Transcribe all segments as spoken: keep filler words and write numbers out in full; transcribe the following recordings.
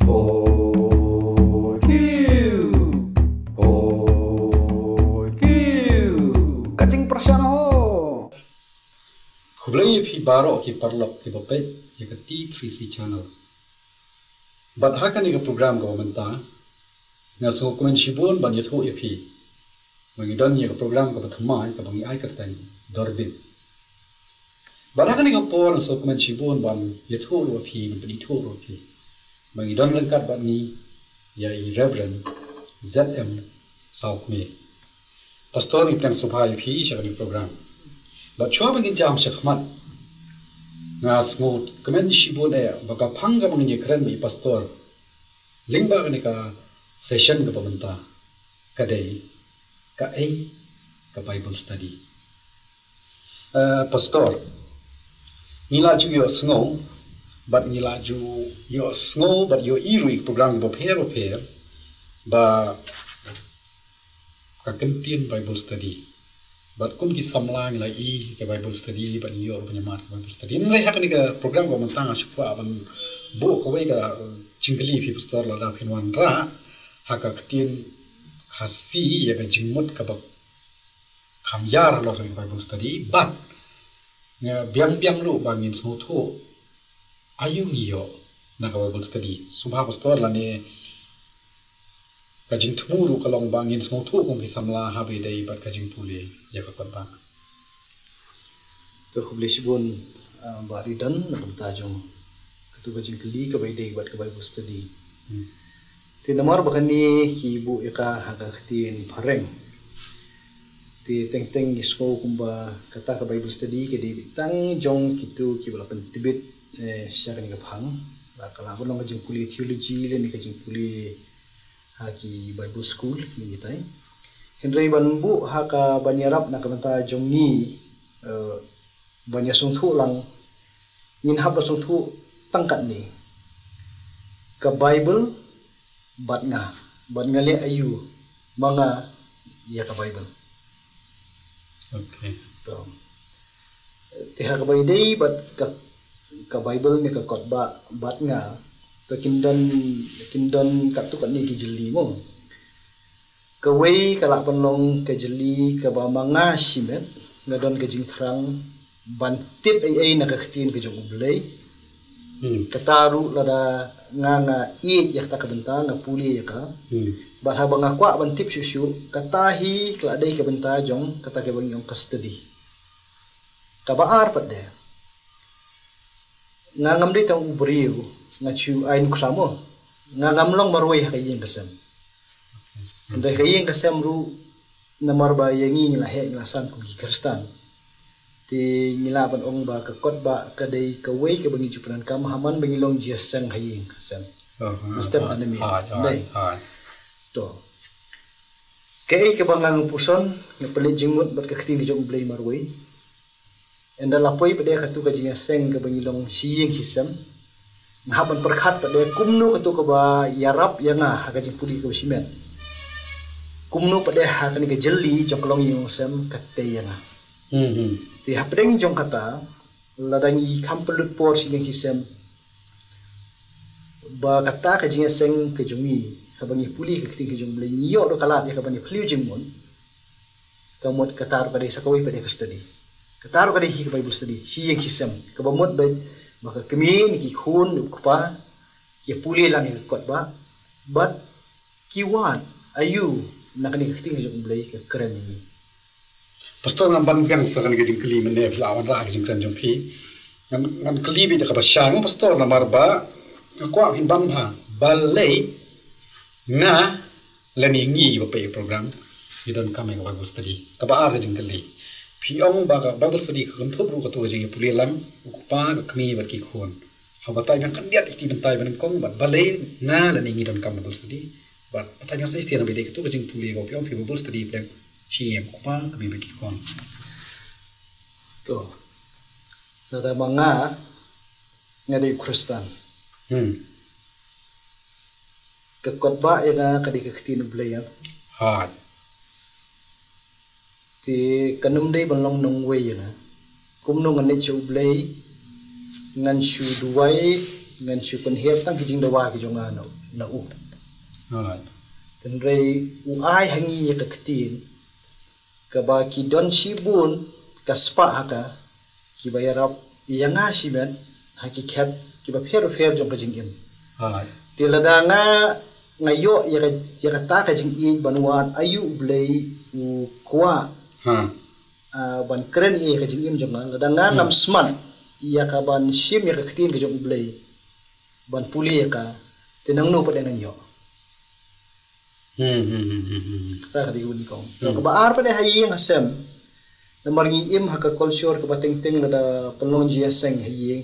Poi kiew, poi kiew. Ka jingpyrshang ho. Khublei ïa phi baroh ki paralok kiba peit ïa ka T three C channel. Bad ha kane ka program kaba mynta, nga sngewkmen shibun ban ïathuh ïa phi ba ngi don ïa ka program kaba thymmai kaba ngi ai kyrteng Dorbit. Bad ha kane ka por nga sngewkmen shibun ban ïathuh ruh ïa phi, ban pynithuh ruh ïa phi ba ngi don ryngkat bad ngi ïa i Reverend Z M Sawkmie. Pastor, ngi pdiang sngewbha ïa phi sha kane ka program. Bad shuwa ba ngin jam shakhmat, nga sngewkmen shibun eh ba ka phang kaba ngin ïakren bad i Pastor lyngba kane ka session kaba mynta ka dei kaei ka Bible study. Eh, Pastor, ngi la ju ïohsngew bad ngi la ju ïohsngew bad ïohi ruh ïa ki program bapher bapher ba ka kyntien Bible study. Bad kum ki samla ngi la ïohi ka Bible study bad ngi ïoh ruh ban ïa mad ka Bible study. Hynrei ha kane ka program kaba mynta nga shu kwah ban buh kawei ka, eh, jingkylli ïa phi Pastor, lada phin wanrah ha ka ktien Khasi ïa ka jingmut kaba kham ïar halor ka Bible study, bad nga biang biang ruh ba ngin sngewthuh aïu ngi ïoh na ka Bible study. Sngewbha Pastor, lane ka jingthmu ruh ka long ba ngin sngewthuh kum ki samla ha ba ïadei bad ka jingpule ïa ka kot ba. To khublei shibun, ah, Bah Ridan, na ka bynta jong katu ka jingkylli kaba ïadei bad ka Bible study. Hmm. Te namar ba kane ki buh ïa ka ha ka ktien phareng. Te teng teng ngi sngew kumba kata ka Bible study ka dei tang jong kitu kiba la pyntbit, eh, sha kane ka phang. Ba ka lah ban long ka jingpule theology lane ka jingpule ha ki Bible school, ngi ngi tai. Hynrei ban buh ha ka ban ïarap na ka bynta jong ngi, eh, ban ïasngewthuh lang, ngin hap ban sngewthuh tang katne. Ka Bible bad nga, bad nga leh aïu ma nga ïa ka Bible. Okay. To. Te ha kaba ïadei bad ka, ka Bible ne ka kot ba bad nga, to kin don, kin don katto katne ki jylli mo. Kawei ka lah ban long ka jylli kaba ma nga shimet nga don ka jingthrang ban tip ei ei na ka ktien ka jong U Blei. Hmm. Kata ruh lada nga nga ïeit ïa kata ka bynta, nga pule ïa ka. Hmm. Bad haba nga kwah ban tip shuh shuh, kata hi ka la dei ka bynta jong kata kaba ngi ong ka study. Kaba ar pat de, nga ngam dei tang u briew, nga shu ai nuksa mo. Nga ngam long marwei ha ka ïing ka sem. Hynrei ka ïing ka sem ruh, namar ba ïa ngi ngi la heh ngi la san kum ki Khristan, te ngi lah ban ong ba ka kot ba ka dei kawei kaba ngi ju pyndonkam ha man ba ngi long jingïaseng ha ïing ha sem. Aha, mynstep ha, na miet. Ha, ha, dei. Ha. To. Kaei kaba nga nga puson, nga pynleit jingmut bad ka ktien ka jong U Blei marwei. Ynda la poi pat de katu ka jingïaseng kaba ngi long shi ïing shi sem, nga hap ban pyrkhat pat de kumno katu kaba ïarap ïa nga ha ka jingpule kaba shimet. Kumno pat de ha kane ka jylli jong ka long ïing long sem ka tei ïa nga. Hmm, hmm. Te hapdeng jong kata, lada ngi kham pynlut por shi ïing shi sem, ba kata ka jingïaseng ka jong ngi, haba ngi pule ka ktien ka jong U Blei, ngi ïoh ruh ka lad ïa ka ban ïa phylliew jingmut. Ka mut kata ruh ka dei sa kawei pat de ka study. Kata ruh ka dei hi ka Bible study, shi ïing shi sem. Kaba mut ba, ba ka kmie ne ki khun ne u kpa ki pule lang ïa ka kot ba, bad ki wad aïu na kane ka ktien ka jong U Blei ka kren ïa ngi. Pastor, ngan ban biang sa kane ka jingkylli mynne, phi la wanrah ka jingkren jong phi. Ngan, ngan kylli beit da kaba shai mo Pastor, namar ba nga kwah phin ban bha. Balei nga lane ngi ba peit program ngi donkam ïa ka Bible study? Kaba ar ka jingkylli. Phi ong ba ka Bible study ka kynthup ruh katu ka jingïapule lang u kpa, ka kmie bad ki khun. Haba tai biang khyndiat ïa kti bynta ba nyngkong, bad balei nga lane ngi donkam Bible study? Bad batai biang sa shisien ba dei katu ka jingpule kaba phi ong phi Bible study pdeng shi ïing, u kpa, kmie bad ki khun. To. Lada ma nga, nga dei u Khristan. Hmm. Ka kot ba ïa nga ka dei ka ktien U Blei, ïa. Hooid. Te kan ym dei ban long nongwei ïa nga. Kumno ngan leit sha U Blei, ngan shu duwai, Ngan shu pynhiar tang ki jingdawa ki jong nga na, na u. Hynrei u ai ha ngi ïa ka ktien kaba ki don shibun ka spah ha ka, kiba ïarap ïa nga shimet ha ki khep kiba pher pher jong ka jingim. Te lada nga, nga ïoh ïa ka, ïa kata ka jingïeit ban wad aïu U Blei u kwah, ah, ban kren ïa ka jingim jong nga, lada nga ngam smat ïa ka ban shim ïa ka ktien ka jong U Blei ban pule ïa ka, te nangno pat ngan ïoh. Kata ka dei ka nyngkong. Kaba ar pat, ha ïing ha sem, namar ngi im ha ka culture kaba teng teng, lada pynlong jingïaseng ha ïing,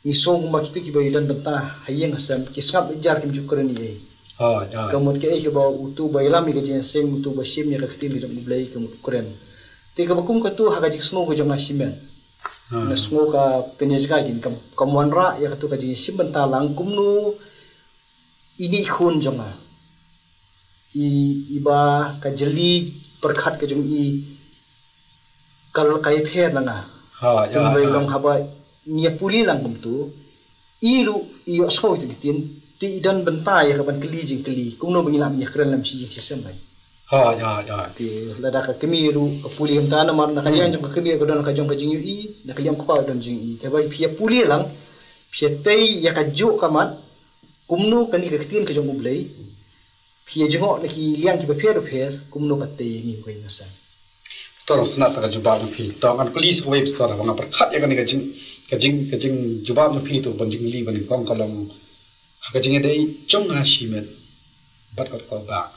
ngi sngew kumba kito kiba ïadon bynta ha ïing ha sem ki sngap jar, kim ju kren ei ei. Ka mut kaei kaba uto ba ïalam ïa ka jingïaseng, uto ba shim ïa ka ktien ka jong U Blei, ka mut u kren. Te kaba kum kato, ha ka jingsngew ka jong nga shimet, nga sngew ka pynïaid ka jingim, kam, kam wanrah ïa kato ka jingshim bynta lang kumno i ngi khun jong nga, i, iba ka jylliew pyrkhat ka jong i ka, ka ïapher na nga. Tynrai long haba ngi ïa pule lang kumto, i ruh i ïohsngew ïa ka ktien, te i don bynta ïa ka ban kylli jingkylli kumno ba ngi lah ban ïakren lem shi ïing shi sem. Te lada ka kmie ruh ka pule kumta, namar na ka liang jong ka kmie ka don ka jong ka jingïohi, na ka liang u kpa ka don jingïohi. Te haba phi ïa pule lang, phi ïa tei ïa kajuh ka mat kumno kane ka ktien ka jong U Blei, phi ïa jngoh na ki liang kiba pher pher, kumno ka tei ïa ngi, ka ïing ka sem. Pastor, sngewbha ka jubab jong phi. To ngan kylli sa kawei, Pastor, ba nga pyrkhat ïa kane ka jing, ka jing, ka jingjubab jong phi, to ban jingkylli ba nyngkong ka long, ha ka jingïadei jong nga shimet bad kot, kot ba,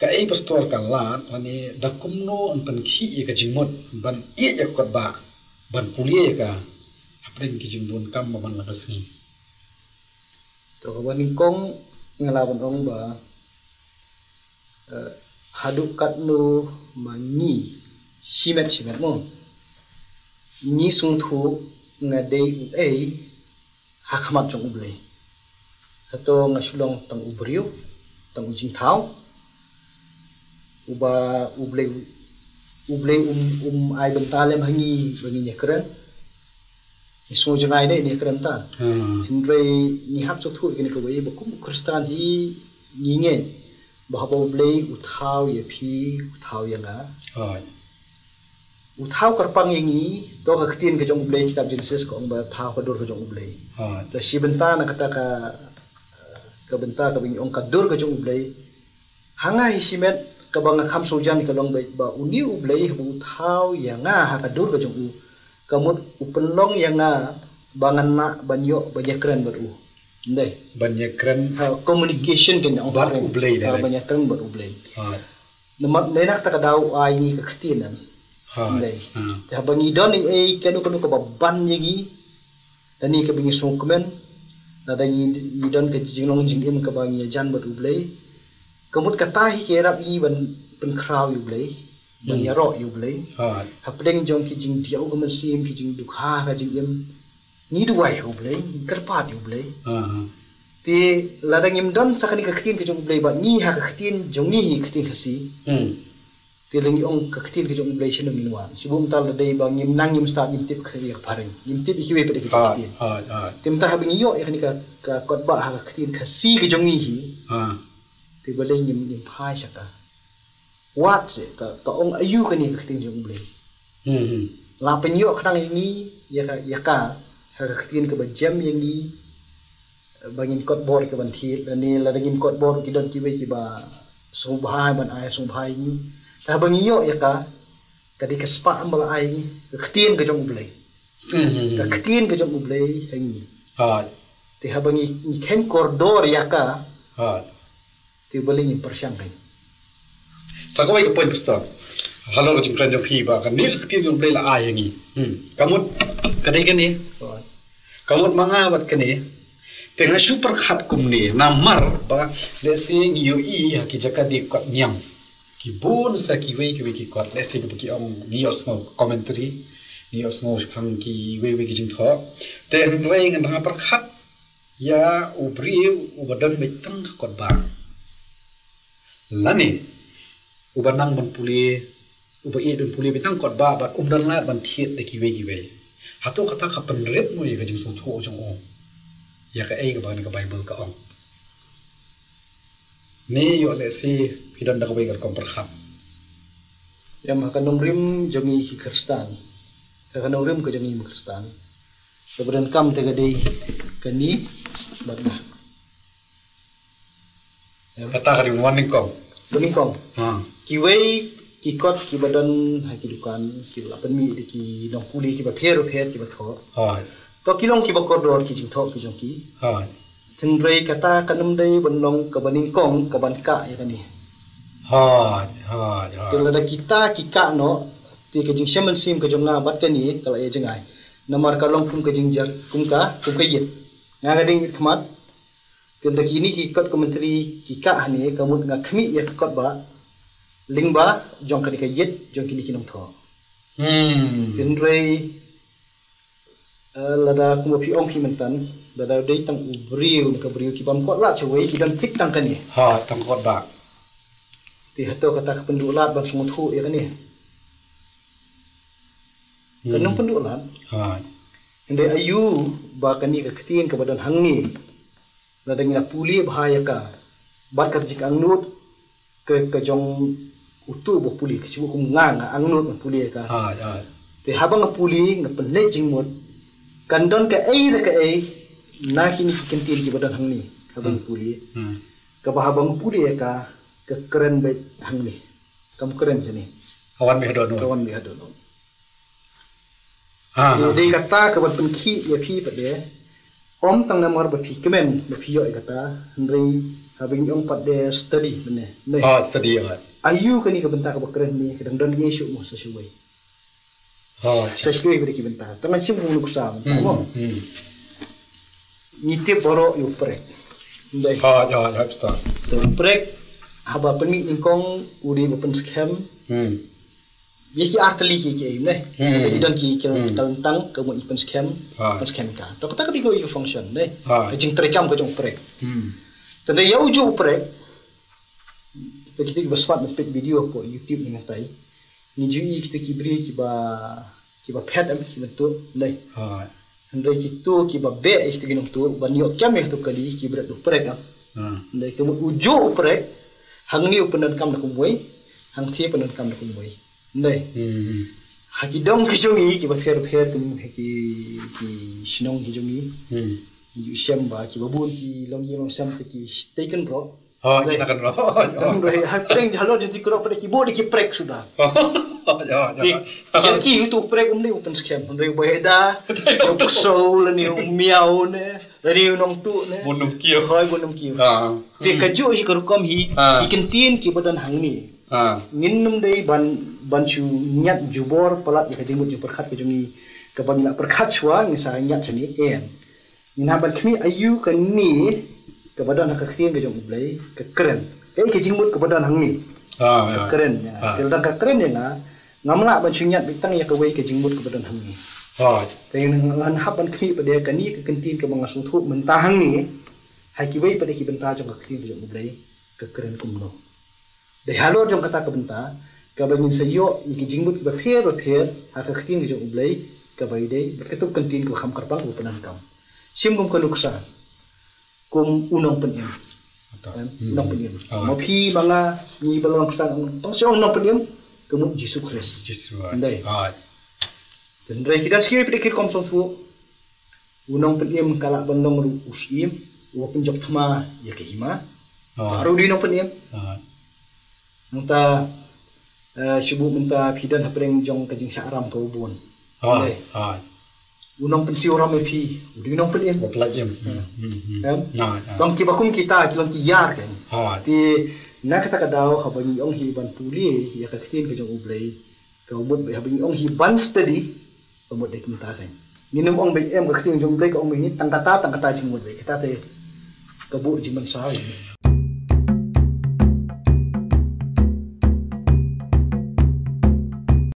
kaei Pastor ka lad, lane da kumno yn pynkhih ïa ka jingmut ban ïeit ïa ka kot ba, ban pule ïa ka hapdeng ki jingbun kam ba man la ka sngi. To kaba nyngkong nga lah ban ong ba, eh, haduh katno ma ngi shimet shimet mo, ngi sngewthuh nga dei uei ha khmat jong U Blei. Hato nga shu long tang u briew, tang u jingthaw, uba U Blei, U Blei um, um ai bynta lem ha ngi ba ngin ïakren. Ngi sngew jngai de ngi ïakren ta. Hynrei ngi hap sngewthuh ïa kane kawei ba kum u Khristan hi ngi ngeit ba haba U Blei u thaw ïa phi, u thaw ïa nga, u thaw kyrpang ïa ngi. To ka ktien ka jong U Blei, kitab Genesis ka ong ba thaw ka dur ka jong U Blei. Te shi bynta na kata ka, ka bynta kaba ngi ong ka dur ka jong U Blei, ha nga hi shimet kaba nga kham sngewjan ka long ba, ba une U Blei haba u thaw ïa nga ha ka dur ka jong u, ka mut u pynlong ïa nga ba ngan lah ban ïoh ban ïakren bad u. Ndei. Ban ïakren, ha, communication kan ong bad U Blei, ha, ban ïakren bad U Blei. Namar na kata ka daw u ai ngi ka ktien. Ndei. Te haba ngi don ei ei kano kano kaba ban ïa ngi, lane kaba ngi sngewkmen, lada ngi, ngi don ka jinglong jingim kaba ngi ïajan bad U Blei, ka mut kata hi ka ïarap ïa ngi ban pynkhraw ïa U Blei, ban ïaroh ïa U Blei hapdeng jong ki jingdiaw ka mynsiem, ki jingdukha ka jingim. Ngi duwai ha U Blei, ngi kyrpad ïa U Blei. Te lada ngim don sa kane ka ktien ka jong U Blei bad ngi ha ka ktien jong ngi hi, ka ktien Khasi, te lada ngi ong ka ktien ka jong U Blei, shano ngin wan? Shu bun mynta lada dei ba ngim nang, ngim stad, ngim tip ka ktien phareng, ngim tip ïa kiwei pat ïa ka jingktien. Te mynta haba ngi ïoh ïa kane ka, ka kot ba ha ka ktien Khasi ka jong ngi hi, te balei ngim, ngim phai sha ka? Wat seh, ka, ka ong aïu kane ka ktien jong U Blei? La pynïoh khnang ïa ngi ïa ka, ïa ka, ha ka ktien kaba jem ïa ngi, ba ngin kot bor ka ban thied, lane lada ngim kot bor ki don kiwei kiba sngewbha ban ai sngewbha ïa ngi. Te haba ngi ïoh ïa ka, ka dei ka spah ba la ai ïa ngi, ka ktien ka jong U Blei. Ka ktien ka jong U Blei ha ngi. Te haba ngi, ngi kheiñ kordor ïa ka, te balei ngim pyrshang kein? Sa kawei ka point, Pastor. Halor ka jingkren jong phi ba kane ka ktien jong U Blei la ai ïa ngi. Ka mut ka dei kane. Ka mut ma nga bad kane, te nga shu pyrkhat kumne, namar ba lehse ngi ïohi ha ki jaka die kot niam, ki bun sa kiwei kiwei ki kot, lehse kiba ki ong, ngi ïohsngew commentary, ngi ïohsngew shaphang kiwei kiwei ki jingthoh. Te hynrei ngan dang pyrkhat ïa u briew uba don beit tang ka kot ba, lane uba nang ban pule, uba ïeit ban pule beit tang kot ba, bad um don lad ban thied da kiwei kiwei. Hato kata ka pynrit mo ïa ka jingsngewthuh jong u? ïa kaei kaba kane ka Baibl ka ong. Ne ïoh lehse phi don da kawei ka rukom pyrkhat. Ïa, ha ka nongrim jong ngi ki Khristan, ha ka nongrim ka jong ngi ki Khristan, kaba donkam te ka dei kane bad nga. Kata ka dei ba nyngkong. Ba nyngkong. Ha. Kiwei ki kot kiba don ha ki dukan, kiba la pynmih da ki nongpule kiba pher pher kiba thoh. Ha. To ki long kiba kordor ki jingthoh ki jong ki. Ha. Hynrei kata kan ym dei ban long kaba nyngkong kaban kah ïa kane. Ha, ha, ha. Te lada kita ki kah noh, te ka jingshem mynsiem ka jong nga bad kane ka la ïa jngai. Namar ka long kum ka jingjar, kum ka, kum ka ïit. Nga ka dei ïit khmat. Te lada kine ki kot commentary ki kah hangne, ka mut nga khmih ïa ka kot ba lyngba jong kane ka ïit jong kine ki nongthoh. Hmm. Hynrei, eh, lada kumba phi ong phi mynta, lada dei tang u briew ne ka briew ki bym kot lad shawei, ki don thik tang kane. Ha, tang kot ba. Te hato kata ka pynduh lad ban sngewthuh ïa kane? Kan ym pynduh lad. Ha. Hynrei aïu ba kane ka ktien kaba don hangne, lada ngi la pule bha ïa ka bad ka jingangnud ka, ka jong uto ba pule, ka shu kum nga, nga angnud nga pule ïa ka. Ha, ha. Te haba nga pule nga pynleit jingmut, kan don kaei re kaei na kine ki ktien kiba don hangne haba nga pule. Hmm. Kaba haba nga pule ïa ka, ka kren beit hangne. Kam kren shane. Ka wan beit haduh noh. Ka wan beit haduh noh. Ha, ha. Dei kata kaban pynkhih ïa phi pat de. Ym tang namar ba phi kmen ba phi ïoh ïa kata, hynrei haba ngi ong pat de study mynne. Ne. Ha, study, ha. Aïu kane ka bynta kaba kren ne, ka dang don ïa shuh mo sa shuwei. Ha. Sa shuwei ba dei ki bynta. Tang ngan shim kum nuksa mynta mo. Hmm. Ngi tip baroh ïa u prek. Dei. Ha, ïa, ïa, pasta. Te u prek haba pynmih nyngkong u dei ba pynskhem. Hmm. Ïa ki artylli ki, ki, ne. Hmm. Ki don ki, ki, hmm, ka lyntang ka mut i pynskhem, ha, pynskhem ka. To kata ka dei ka function, ne. Ha. Ka jingtrei kam ka jong u prek. Hmm. Te ïa u juh u prek. Te kita kiba smat ban peit video hapoh YouTube ni mynta. Ngi ju i kita ki briew kiba, kiba phet em, kiba tuh, ne. Ha. Hynrei kito kiba beh ïa kito ki nongtuh ban ïoh kem ïa kito ki kali kiba rat u prek, ah. Hmm. Hynrei ka mut u juh u prek, hangne u pyndonkam da kumwei, hangthie pyndonkam da kumwei. Hynrei, hmm, ha ki dong ki jong ngi kiba pher pher, kum ha ki, ki shnong ki jong ngi. Hmm. Ngi ju shem ba kiba bun ki long ïing long sem te ki tei kynroh. Oh, hynrei, ki shna kynroh. Hynrei hapdeng halor jong ki kynroh pat ki bun ki prek suda. Oh, ïa, ïa. Ki, ïa ki uto u prek um dei u pynskhem, hynrei uba ïada, u ksew lane u miaw ne, lane u nongtuh ne. Bun ym kiew. Hooid, bun ym kiew. Ah. Te, hmm, kajuh hi ka rukom hi, ah, ki ktien kiba don hangne. Ah. Ngin ym dei ban, ban shu ñiad jubor palat ïa ka jingmut jingpyrkhat ka jong ngi, kaba ngi la pyrkhat shuwa ngin sa ñiad shane, em. Ngi hap ban khmih aïu kane kaba don ha ka ktien ka jong U Blei ka kren. Kaei ka jingmut kaba don hangne. Ah, ka, ya, kren, ya. Ah. Te lada ka kren ïa nga, ngam lah ban shu ñiad beit tang ïa kawei ka jingmut kaba don hangne. Ah. Te ngan hap ban khmih pat de kane ka ktien kaba nga sngewthuh mynta hangne, ha kiwei pat de ki bynta jong ka ktien ka jong U Blei ka kren kumno. Dei halor jong kata ka bynta kaba ngin sa ïoh ïa ki jingmut kiba pher ba pher ha ka ktien ka jong U Blei kaba ïadei bad kato ka ktien kaba kham kyrpang kaba pyndonkam. Shim kum ka nuksa, kum u nongpynim. Em, hmm, u nongpynim. Ah. Ma phi ma nga ngi ba long Khristan, tang shu ong nongpynim ka mut Jisu Khrist. Jisu, ah. Ndai. Ah. Hynrei ki dang sngewthuh pat de ki rukom sngewthuh. U nongpynim ka lah ban long ruh u syiem uba pynjop thma ïa ka hima. Ah. Baroh u dei u nongpynim. Ah. Nangta, eh, shu buh mynta phi don hapdeng jong ka jingshah ram kaba bun. Ah. Dei. Ah. U nongpynsiew ram ïa phi u dei u nongpynim. Ba pynlait im. Hmm, hmm, hmm. Em? Ah, ah. Long kiba kum kita ki long ki ïar kan. Ah. Te na kata ka daw haba ngi ong hi ban pule ïa ka ktien ka jong U Blei, ka mut ba haba ngi ong hi ban study, ka mut dei kumta kan. Ngin ym ong beit em ka ktien jong U Blei ka ong beit ngi tang kata, tang kata jingmut beit kata te ka buh jingmynsiem.